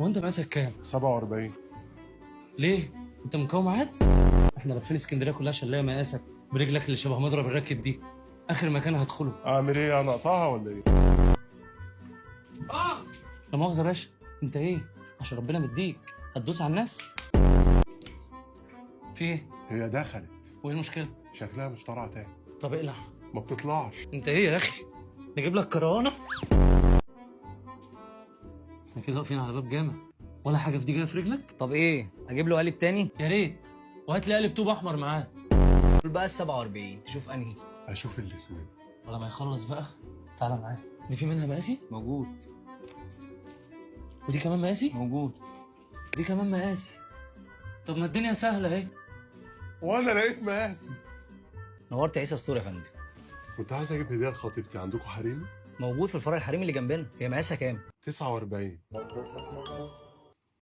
هو انت مقاسك كام؟ 47. ليه؟ انت مكوم عاد؟ احنا لفين اسكندرية كلها عشان نلاقي مقاسك برجلك اللي شبه مضرب ال racket دي. اخر مكان هدخله. اعمل ايه انا، اقطعها ولا ايه؟ لا مؤاخذة يا باشا، انت ايه؟ عشان ربنا مديك هتدوس على الناس؟ في ايه؟ هي دخلت. وايه المشكلة؟ شكلها مش طالعه تاني. طب اقلع. ما بتطلعش. انت ايه يا اخي؟ نجيب لك كروانه؟ احنا كده واقفين على باب جامع ولا حاجة في دي جاية في رجلك؟ طب ايه، اجيب له قالب تاني؟ يا ريت، وهات لي قالب طوب احمر معاه. قول بقى ال 47 تشوف انهي. اشوف الاثنين. ولا ما يخلص بقى تعالى معايا. دي في منها مقاسي؟ موجود. ودي كمان مقاسي؟ موجود. دي كمان مقاسي. طب ما الدنيا سهلة اهي. وانا لقيت مقاسي. نورت يا عيسى store يا فندم. كنت عايز اجيب هديه لخطيبتي، عندكم حريمي؟ موجود في الفرع الحريمي اللي جنبنا. هي مقاسها كام؟ 49.